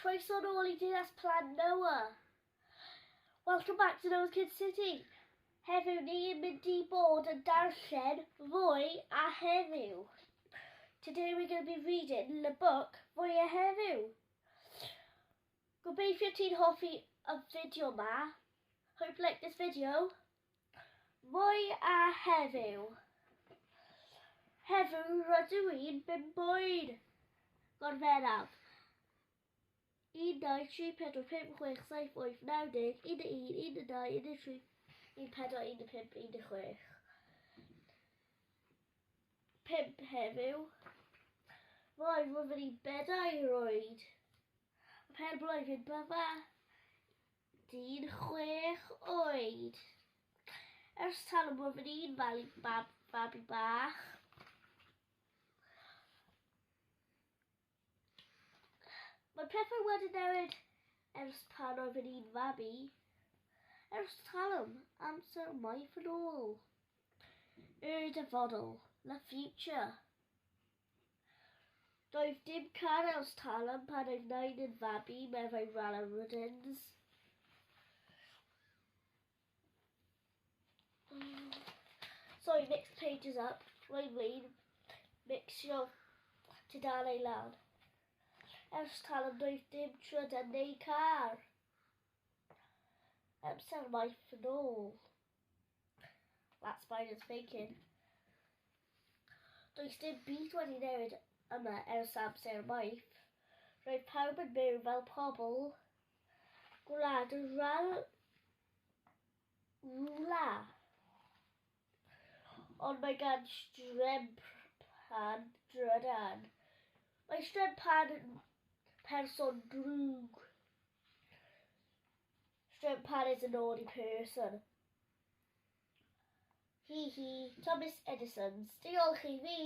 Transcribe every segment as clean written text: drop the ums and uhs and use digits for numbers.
Croeso nôl i Dinas Plan Noah. Welcome back to Noah's Kids City. Heddiw ni yn mynd i bod yn darllen Fwy a Heddiw. Today we're going to be reading the book Fwy a Heddiw. Gobeithio ti'n hoffi y fideo ma. Hope you like this video. Mwy a heddiw. Heddiw rydw i'n bum oed. Gorfennaf. 1, 2, 3, 4, 5, 6, 7, 8, 9, 10, 11, 12, 13, 14, 15, 16. 5 heddiw. Roedd rwy'n i bedair oed. Pen blwyddyn bydda dyn 6 oed. Ers talwm roeddwn i'n malu bab, babi bach. Mae pethau wedi newid ers pan oeddwn i'n fabi. Ers talwm, amser maith yn ôl. Y dyfodol, the future. Doedd dim car ers talwm pan oedd nain yn fabi, meddai Rala Ruddins. Sorry, mix pages up. Rwy'n flin. Mixio tudalennau lan. Ers talwm doedd dim trydan neu car. Amser maith yn ôl. That spider's faking. Does dim byd wedi newid yma ers amser maith. Roedd pawb yn byw fel pobl gwlad ral rwla. Ond mae gan Strempan drydan. Mae Strempan yn person drwg. Strempan is a naughty person. Hi hi, Thomas Edison's. Diolch i fi,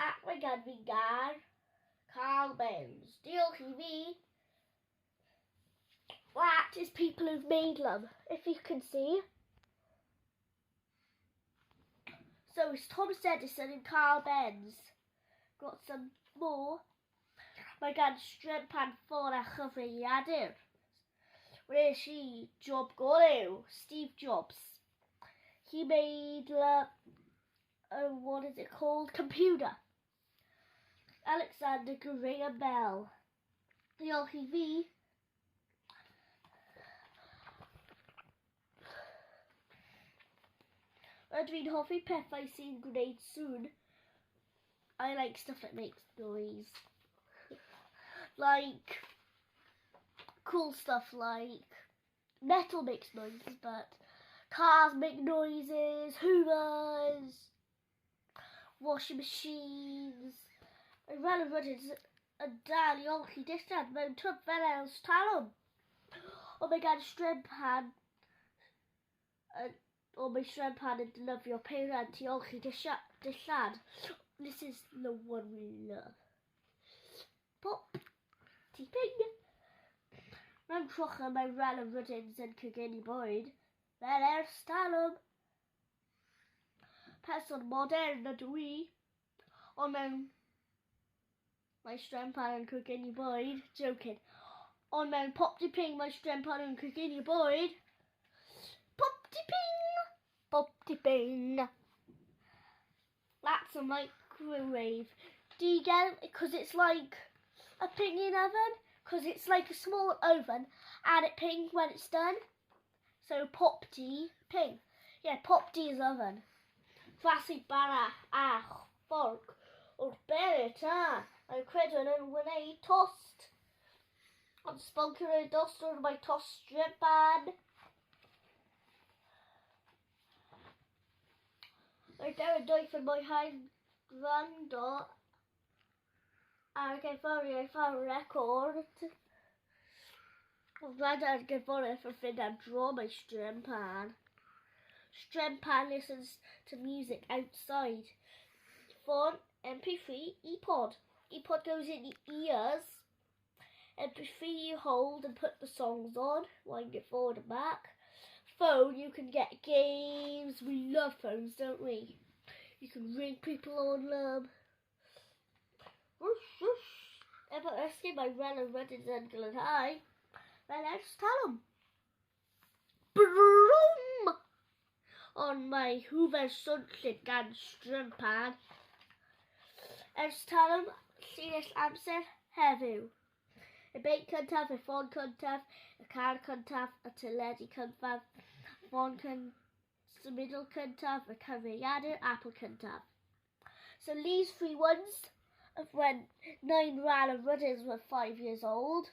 ac mae gan fi gar. Carl Benz. Diolch i fi. That is people who've made them, if you can see. So it's Thomas Edison and Carl Benz. Got some more. Mae gan Strempan ffôn a chyfrifiadur. Wnes i job gorau, Steve Jobs. He made the, what is it called? Computer. Alexander Graham Bell. Diolch i fi. Rydw i'n hoffi pethau sy'n gwneud sŵn. I like stuff that makes noise. Like cool stuff like metal makes noises, but cars make noises, hoovers, washing machines. Mae fel y rydyn yn dal i olchi dillad mewn twb fel ers talwm. Ond mae gan Strempan o mae Strempan yn defnyddio peiriant i olchi dillad. This is the one we love. Pop, ti ping. Mewn crochan mae Rala Ruddins yn ceginu bwyd fel ers talwm. Person modern ydw i, ond mewn mae Strempan yn ceginu bwyd, joking. Ond mewn Pop Di Ping mae Strempan yn ceginu bwyd. Pop Di Ping! Pop Di Ping. That's a microwave. Do you get it? Because it's like a pinging oven. Because it's like a small oven and it pings when it's done. So Pop Di Ping. Yeah, Pop Di is oven. Flasu bara a fforc wrth beri tân. Mae Credwn yn wneud tost. Ond sboncr y dostwr mae tost Strempan. Mae Darren Doeth yn mwynhau gwrando ar gerddoriaeth ar record. Gwrando ar gerddoriaeth wrth fynd am dro mae Strempan. Strempan listens to music outside. Phone, MP3, ePod. ePod goes in the ears. MP3 you hold and put the songs on, wind it forward and back. Phone, you can get games. We love phones, don't we? You can ring people on them. Whoosh, whoosh. Efo ysgu mae Rel yn rydyn yn glanhau. Fel ers talwm. Brwm! Ond mae hwfer swnllyd gan strympan. Ers talwm, llinell amser heddiw. Y beic cyntaf, y ffôn cyntaf, y car cyntaf, y teledu cyntaf, ffôn symudol cyntaf, y cyfrifiadur Apple cyntaf. So these three ones of when 9 Rala Ruddins were 5 years old.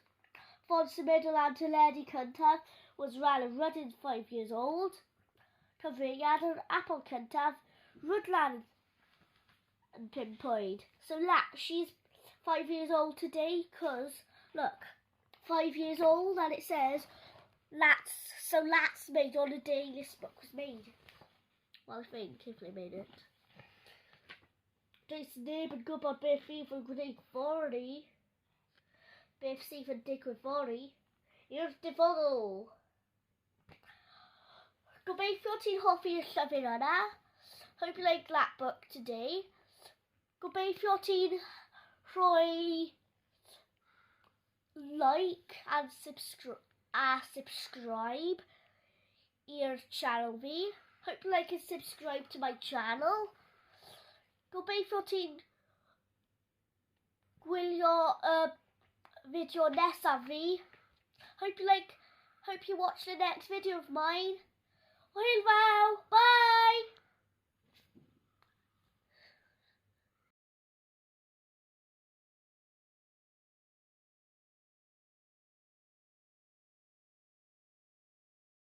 Ffôn symudol a teledu cyntaf was Rala Ruddins 5 years old. Cyfrifiadur Apple cyntaf, Rudland yn 5 oed. So she's 5 years old today because, look, 5 years old and it says that's made on the day this book was made. Well, I think if they made it. Does neb yn gwybod beth fydd yn gwneud fory. Beth sydd yn digwydd fory i'r dyfodol. Gobeithio ti'n hoffi'r llyfr yna. Hope you like that book today. Gobeithio ti'n rhoi like and subscribe i'r channel fi. Hope you like and subscribe to my channel. Gobeithio ti'n gwylio y fideo nesaf fi. Hope you watch the next video of mine. Hwyl fawr! Bye!